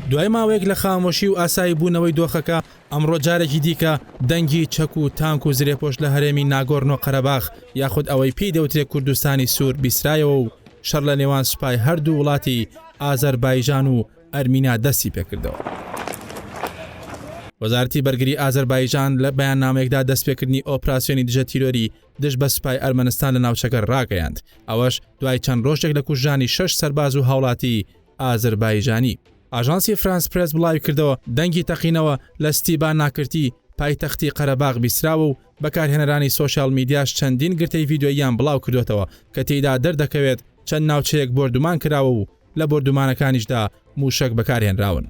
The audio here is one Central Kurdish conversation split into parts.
دوای ماوەیەک لە خامۆشی و ئاسایی بوونەوەی دۆخەکە، ئەمڕۆ جارێکی دیکە دەنگی چەک و تانک و زرێپۆش لە هەرێمی ناگۆرنۆ قەرەباخ یاخود ئەوەی پێی دەوترێ کوردستانی سوور بیسترایەوە و شەڕ لە نێوان سوپای هەردوو وڵاتی ئازەربایجان و ئەرمینیا دەستی پێکردەوە. وەزارەتی بەرگری ئازەربایجان لە بەیاننامەیەکدا دەستپێکردنی ئۆپراسیۆنی دژە تیرۆری دژ بە سوپای ئەرمەنستان لە ناوچەکە ڕاگەیاند، ئەوەش دوای چەند ڕۆژێک لە کوژرانی شەش سەرباز و هاوڵاتی ئازەربایجانی. ئاژانسی فرانس پرێس بڵاویکردەوە، دەنگی تەقینەوە لە ستیباناکرتی پایتەختی قەرەباغ بیستراوە و بەکارهێنەرانی سۆشیال میدیاش چەندین گرتەی ڤیدیۆییان بڵاوکردۆتەوە کە تێیدا دەردەکەوێت چەند ناوچەیەک بۆردومان کراوە و لە بۆردومانەکانیشدا مووشەک بەکارهێنراون.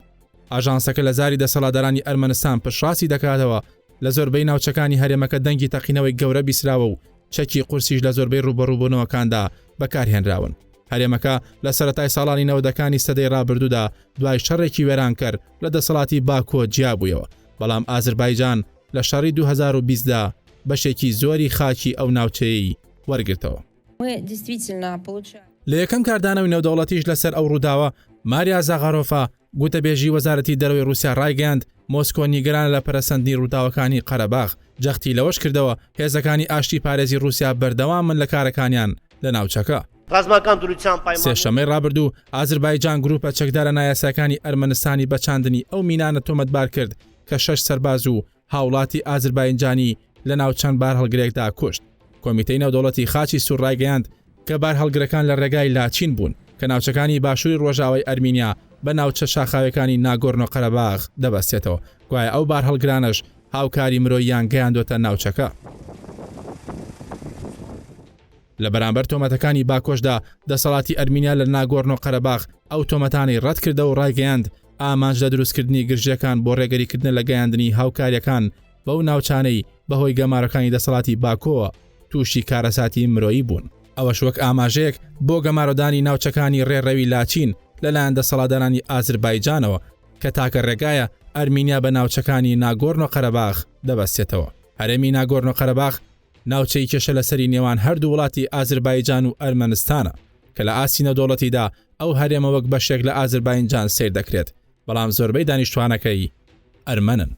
ئاژانسەکە لە زاری دەسەڵاتدارانی ئەرمەنستان پشتڕاستی دەکاتەوە، لە زۆربەی ناوچەکانی هەرێمەکە دەنگی تەقینەوەی گەورە بیستراوە و چەکی قورسیش لە زۆربەی ڕووبەڕووبوونەوەکاندا بەکارهێنراون. هەرێمەکە لە سەرەتای ساڵانی نەوەدەکانی سەدەی ڕابردوودا دوای شەڕێکی وێرانکەر لە دەسەڵاتی باکۆ جیابوویەوە، بەڵام ئازربایجان لە شەڕی 2020 دا بەشێکی زۆری خاکی ئەو ناوچەیەی وەرگرتەوە. لە یەکەم کاردانەوەی نێودەوڵەتیش لەسەر ئەو ڕووداوە، ماریا زاغارۆفا، گوتەبێژی وەزارەتی دەرەوەی ڕووسیا ڕایگەیاند، مۆسکۆ نیگەرانە لە پەرەسەندنی ڕووداوەکانی قەرەباغ، جەختی لەوەش کردەوە، هێزەکانی ئاشتی پارێزی ڕووسیا بەردەوامن لە کارەکانیان لە ناوچەکە. سێشەممەی ڕابردوو، ئازربایجان گرووپە چەکدارە نایاسایەکانی ئەرمەنستانی بە چاندنی ئەو مینانە تۆمەتبار کرد کە شەش سەرباز و هاوڵاتی ئازرباینجانی لەناو چەند بارهەڵگرێکدا کوشت. کۆمیتەی نێودەوڵەتی خاچی سوور ڕایگەیاند کە بارهەڵگرەکان لە ڕێگای لاچین بوون کە ناوچەکانی باشووری ڕۆژئاوای ئەرمینیا بە ناوچە شاخاویەکانی ناگۆرنۆ قەرەباغ دەبەستێتەوە، گوایە ئەو بارهەڵگرانەش هاوکاری مرۆییان گەیاندۆتە ناوچەکە. لە بەرامبەر تۆمەتەکانی باکۆشدا، دەسەڵاتی ئەرمینیا لە ناگۆرنۆ قەرەباغ ئەو تۆمەتانەی ڕەتکردەوە و ڕایگەیاند، ئامانج لە دروستکردنی گرژییەکان بۆ ڕێگریکردنە لە گەیاندنی هاوکارییەکان بەو ناوچانەی بەهۆی گەمارۆکانی دەسەڵاتی باکۆوە تووشی کارەساتی مرۆیی بوون. ئەوەش وەک ئاماژەیەک بۆ گەمارۆدانی ناوچەکانی ڕێڕەوی لاچین لەلایەن دەسەڵاتدارانی ئازربایجانەوە کە تاکە ڕێگایە ئەرمینیا بە ناوچەکانی ناگۆرنۆ قەرەباغ دەبەستێتەوە. هەرێمی ناگۆرنۆ قەرەباغ ناوچەی کێشە لەسەری نێوان هەردوو وڵاتی ئازربایجان و ئەرمەنستانە کە لە ئاستی نێودەوڵەتیدا ئەو هەرێمە وەک بەشێک لە ئازرباینجان سەیر دەکرێت، بەڵام زۆربەی دانیشتوانەکەی ئەرمەنن.